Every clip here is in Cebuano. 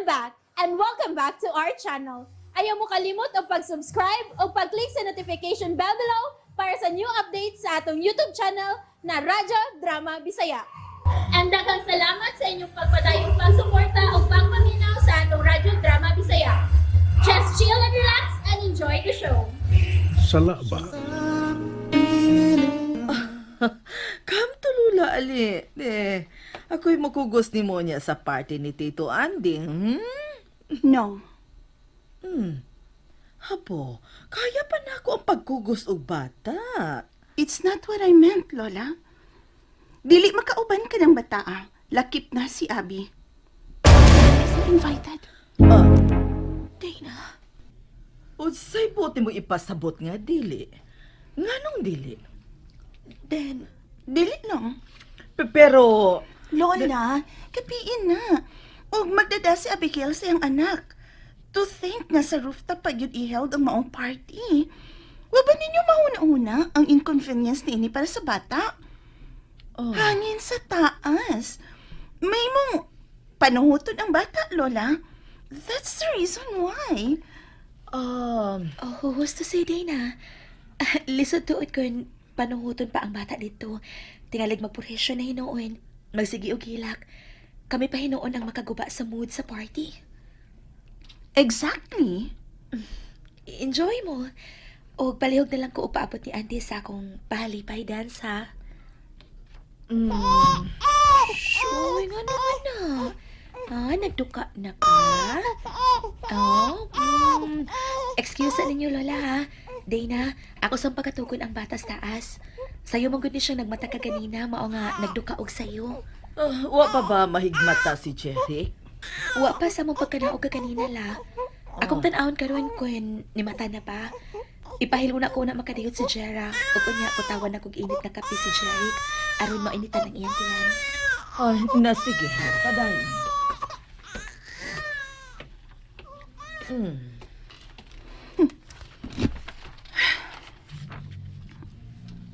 I'm back and welcome back to our channel. Ayaw mo kalimot og pag-subscribe o pag-click sa notification bell below para sa new updates sa atong YouTube channel na Radyo Drama Bisaya. And daghang salamat sa inyong pagpadayong pagsuporta o pagpaminaw sa atong Radyo Drama Bisaya. Just chill and relax and enjoy the show. Sala ba? Come to Lula, Ali. Eh, ako'y makugos ni Monya sa party ni Tito Andy. No. Hapo, kaya pa na ako ang pagkugos og bata. It's not what I meant, Lola. Dili makauban ka ng bata, ah. Lakip na si Abby. Is not invited. Ah, Dana. Unsay buti mo ipasabot nga dili? Nganong dili? Then, dili lang. Pero, Lola, kapiin na. Ug magdada si Abigail sa iyang anak. To think nga sa rooftop pag yun i-held ang maong party. Wa ba ninyo mahuna-una ang inconvenience niini para sa bata? Oh, Hangin sa taas. May mong panuhuton ang bata, Lola. That's the reason why. Oh, husto si Dana. Ah, lisod tuod kun panuhuton pa ang bata dito. Tingalig magpurhesyo na hinuon. Magsigi og hilak. Kami pa hinuon ang makaguba sa mood sa party. Exactly. Enjoy mo. O palihog na lang ko og paabot ni Andy sa akong pahalipay dance, ha. Uy, nga naman na. Ah, nagduka na ka? Oh. Excuse sa ninyo, Lola, ha. Dana, ako sang pagkatugon ang bata sa taas. Sayo man gud ni siyang nagmata ka ganina, mao nga nagduka og sayo. Ah, wa pa ba mahigmata si Jerry? Wa pa sa mong pagkanaog ka ganina, la. Akong tan-awon karon kun ni mata na pa. Ipahil una ko na makadiyot si Jera. Ug unya putawan na kog init na kape si Jeric aron mainitan ang iyang tiyan. Ay, na sige. Padayon.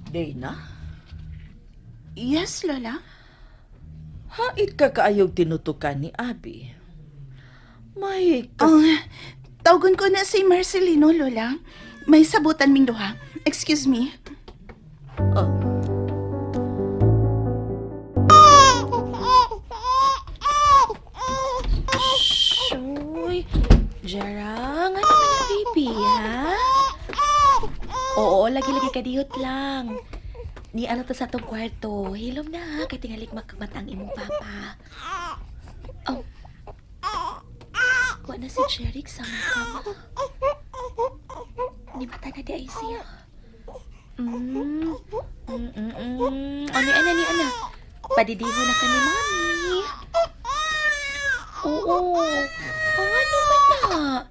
Dana? Yes, Lola. Hait ka kaayog tinutukan ni Abby. May kas. Oh, tawagan ko na si Marcelino, Lola. May sabutan ming duha. Excuse me. Oh. Shuy! Jera, nga naman ang baby, ha? Oo, lagi-lagi kadiyot lang. Ni ano to sa atong kwarto. Hilom na, ha? Kay tingalik makamata ang imong papa. Oh. Wa na si Jeric sa mga kama. Ni mata na di ay siya. Ano, ana ni ana? Padidiho na ka ni Mami. Oo. Ang ano man na?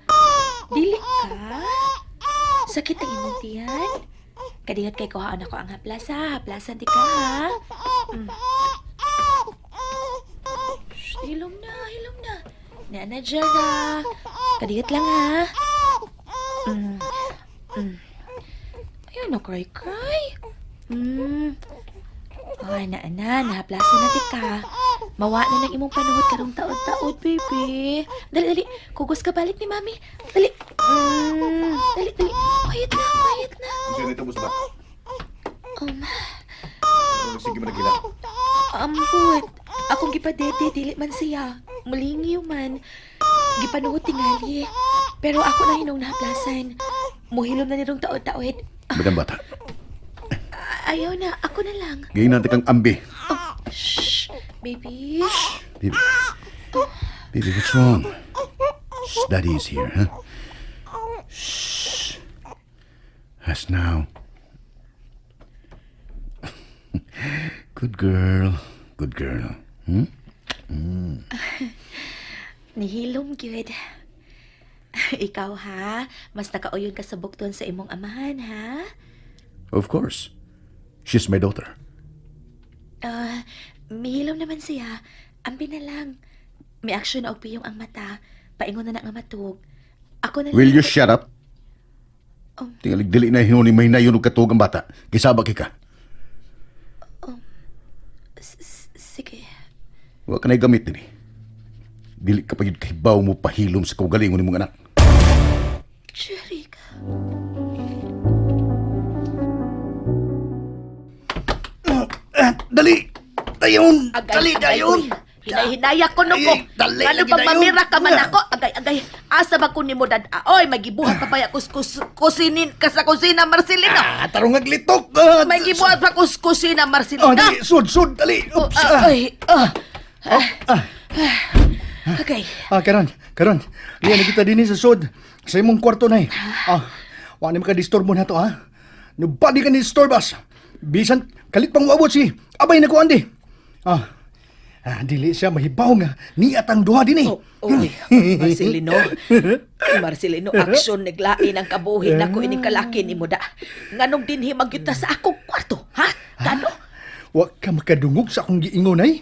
Dili ka? Sakit ang imong tiyan? Kadiyot kay kuhaan ako ang haplasa. Haplasan di ka, ha? Shh, hilom na, hilom na. Nana Jera. Kadiyot lang, ha. Ayun na, cry, cry. Ay, na, na, nahaplasan na di ka. Mawa na ng imong panuhot karong taod-taod, baby. Dali, dali. Kugos ka balik ni Mami. Dali. Dali, dali. Quiet na, quiet na. Unsa nito ba? Sige man nagila. Ambot. Akong gipadede, dili man siya. Mulingiw man. Gipanuhot tingali. Pero ako na hinong nahaplasan. Muhilom na nirong taod-taod. Madam bata. Ayaw na, ako na lang. Gayon natin kang ambi. Oh, shh, baby. Baby. Baby, what's wrong? Shh, Daddy is here, huh? Shh. Hush now. Good girl. Good girl. Nihilom gyud. Ikaw ha, mas nakauyon ka sa bukton sa imong amahan ha. Of course. She's my daughter. Ah, mihilom naman siya. Ambi na lang. May action na og piyong ang mata. Paingon na na nga matug. Ako na lang. Will you shut up? Um. Tingalig dili na hinuon ni may nayon og katuog ang bata. Gisaba kay ka. Sige. Wa ka na'y gamit dinhi. Dili ka pa gyud kahibaw mo pahilom sa kaugalingon nimong anak. Jeric. Dali! Dayon! Agay, Dali agay, dayon! uy. Hinay-hinaya ko no ko. Ay, dali Ngano lagi bang dayon. mamira ka man ako? Agay, agay. Asa ba ko nimo dad? Oy, may gibuhat pa baya kus kusinin ka sa kusina, Marcelino. Ah, tarong aglitok! May gibuhat pa kus kusina, Marcelino. Oh, dali, sud, sud, dali. Oh, Oops, ah, ah. ay, ah. Ah. Okay. Ah, karon, karon. Liya na kita dinhi sa sud. Sa imong kwarto nay. Ah, wa ni makadisturbo na to ha. Nobody can disturb us. Bisan kalit pang moabot si abay na ko andi. Ah. Ah, dili siya mahibaw nga niat ang duha dinhi. Oh, oy, Marcelino. Marcelino, action naglain ang kabuhi nako ining kalaki nimo da. Nganong dinhi magyuta sa akong kwarto, ha? Gano? Wa ka makadungog sa akong giingon ay.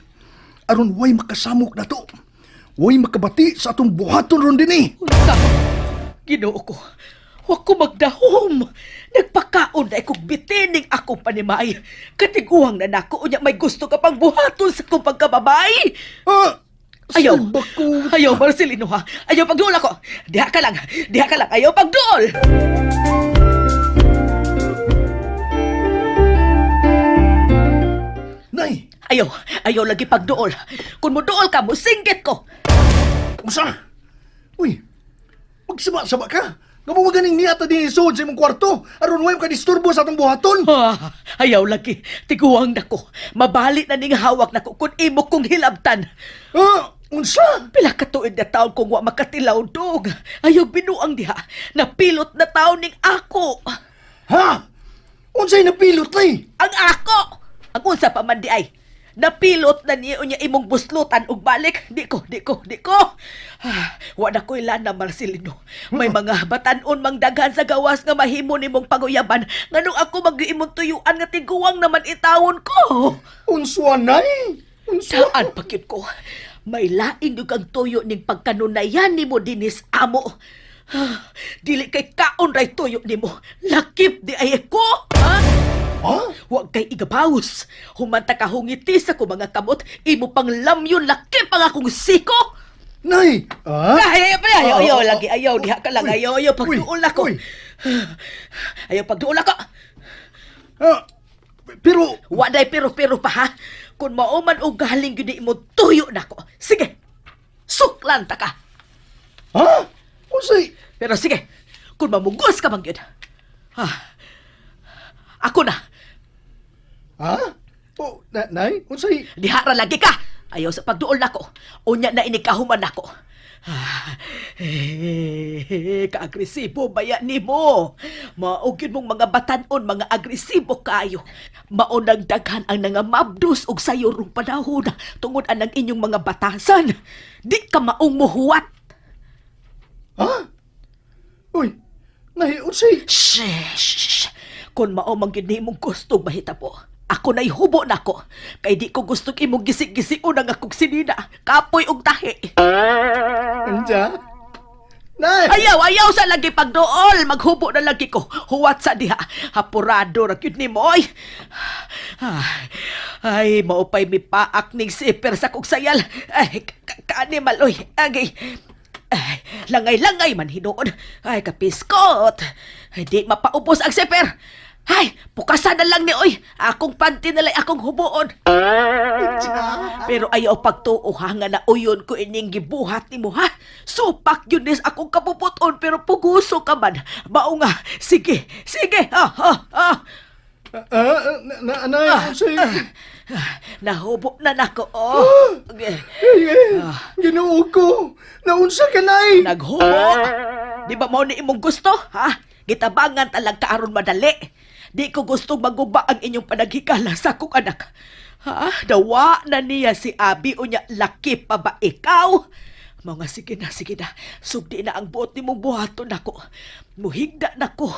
Aron way makasamok na to. Way makabati sa atong buhaton ron dinhi. Unsa? Ginoo ko. Wa ko magdahom. Nagpakaon na ikog bitining akong panimay. Katiguang na nako unya may gusto ka pang buhaton sa akong pagkababay. Ah, Ayaw. salba ko. Ayaw, Marcelino ha. Ayaw pagduol ako. Diha ka lang. Diha ka lang. Ayaw pagduol. Nay, Ayaw. Ayaw lagi pagduol. Kung muduol ka, musinggit ko. usa. Uy, magsaba-saba ka. Nga mo ganing niata din isuod sa imong kwarto. Aron way makadisturbo sa atong buhaton. Ah, ayaw lagi. Tiguang nako. Mabali na ning hawak nako kung imo kong hilabtan. Ah, unsa? Pila ka tuig na taon kong wa makatilaw dog. Ayaw binuang diha. Napilot na taon ning ako. Ha? Unsay napilot nay? Ang ako! Ang unsa pa man di ay. Napilot na niya unya imong buslutan og balik. Di ko, di ko, di ko. Ah, wa na ko'y lana, Marcelino. May mga batan-on mang daghan sa gawas nga mahimo nimong paguyaban. Nganong ako mag-imong tuyuan nga tiguang naman itawon ko. Unswa nay? Unswa? Saan pakyut ko? May laing yung kang tuyo ning pagkanunayan nimo dinis amo. Ah, dili kay kaon ray tuyo nimo. Lakip di ay ko. Ha? Ha? Huwag kay igabaws. Humanta ka hungiti sa ko mga kamot. Imo pang lamyon lakip ang akong siko. Nay! Ah? Ay, ay, ay, ayaw, ayaw, Ah, ah, lagi, ayaw, diha ka lang, Uy, ayaw, ayaw, uy, pagduol ako. uy. Ayaw, pagduol ako. Ah, pero Waday pero-pero pa ha. Kung mauman o galing yun imo, tuyo na ko. Sige, suklan ta ka. ha? Unsay? Pero sige, kung mamugos ka man yun. Ah, ako na, Ha? Oh, na, nay, unsay? diha ra lagi ka. Ayaw sa pagduol nako. Unya na inikahuman nako. Ah, eh, kaagresibo baya nimo. Mao gyud mong mga batan-on, mga agresibo kayo. Mao nagdaghan ang nangamabdos og sayo rong panahon tungod anang inyong mga batasan. Di ka maong muhuwat. Ha? Uy, nay, unsay? Shh, shh, shh. Kung mao man gyud nimong gusto mahitabo. Ako na'y hubo nako. Kay di ko gusto imong gisig-gision ang akong sinina. Kapoy og tahi. Unsa? Nay! Ayaw, ayaw sa lagi pagduol. Maghubo na lagi ko. Huwat sa diha. Hapurado ra gyud nimo oy. Ah, ay, maupay mi paak ning siper sa kog sayal. Ay, kaanimal oy. Agay. Ay, langay-langay man hinuon. Ay, kapiskot. Ay, di mapaubos ang siper. Ay, pukasan na lang ni oy. Akong panty na lang akong huboon. Pero ayaw pagtuo ha nga nauyon ko ining gibuhat nimo ha. Supak yun is akong kapuputon pero puguso ka man. Mao nga, sige, sige. Ah, ah, ah. Ah, na, na, nay, unsay? Ah, nahubo na nako. Oh. Okay. Ay, ay, Ginoo ko. Naunsa ka nay? Naghubo. Di ba mao ni imong gusto, ha? Gitabangan talang ka aron madali. Di ko gustong maguba ang inyong panaghikala sa akong anak. Ha? Dawa na niya si Abi unya laki pa ba ikaw? Mga sige na, sige na. Sugdi na ang buot nimong buhaton nako. Muhigda nako.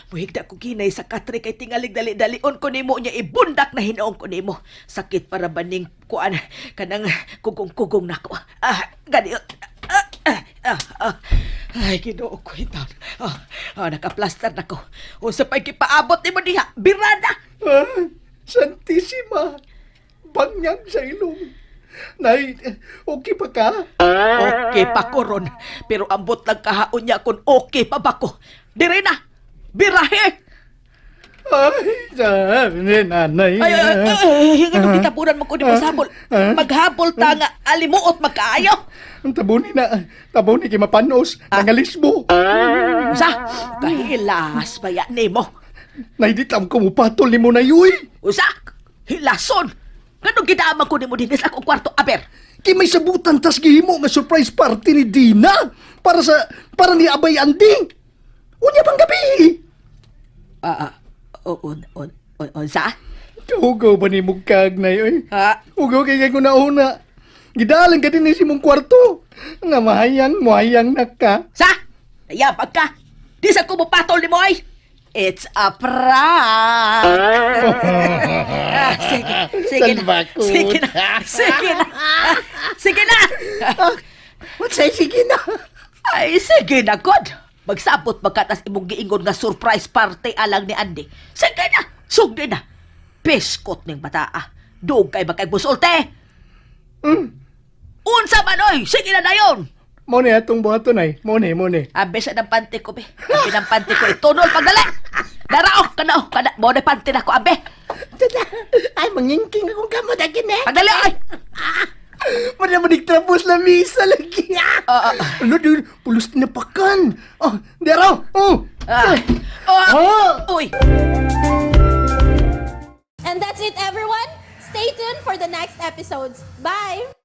Muhigda ko ginay sa katre kay tingalig dali-dalion ko nimo unya ibundak na hinoong ko nimo. Sakit para baning kuan kanang kugong-kugong nako. Ah, gani. Ah, ah, ah, ah. Ay, Ginoo ko itaw. Ah, ah, nakaplaster na ko. Unsa pa'y gipaabot nimo diha? Birada! Ah, Santissima. Banyag sa ilong. Nay, okay pa ka? Okay pa ko ron. Pero ambot lang kahaon niya kung okay pa ba ko. Dire na! Birahe! Ay, sabi ni nanay. Ay, ay, ay, ay, ay, ano gitabunan mo ko di mo sabol? Maghabol ta nga alimuot magkaayo. Ang tabuni na, tabuni kay mapanos, nangalisbo. Usa, kahilas baya nimo. Nay, di tam ko mupatol ni mo na yuy. Usa, hilason. Ganong gidaman ko nimo dinhi sa akong kwarto, aber. Kay may sabutan tas gihimo nga surprise party ni Dina para ni Abay Anding. Unya pang gabi. Ah, ah, un, un, unsa? Hugaw ba ni mong kag na oy? Ha? Hugaw kay kay una-una. Gidalan ka din ni si mong kwarto. Nga mahayang, mahayang na ka. Sa? Nayabag ka. Di sa kumupatol nimo ay. It's a prank. Ah, sige, sige na. Salbakot. Sige na. Sige na. Ah, sige na. Unsay sige na. Ay, sige na, God. Magsabot magkatas imong giingon nga surprise party alang ni Andy. Sige na. Sugdi na. Piskot ning bataa. Dug kay magkagbusulte. Unsa man oy, sige na dayon. Mo ni atong buhaton ay. Mo ni, mo ni. Abe sa ng pante ko, be. Abe ng pante ko. Itunol pagdali. Darao, kana, kana. Mo na pante na ko, abe. Ay, mangingking akong kamot agin eh. Pagdali, ay. Mana madigtrapos la misa lagi. Ah, ah. Ano di pulos tinapakan. Oh, di raw. Oh. Ah. Oh, Ah. Uy. And that's it, everyone. Stay tuned for the next episodes. Bye!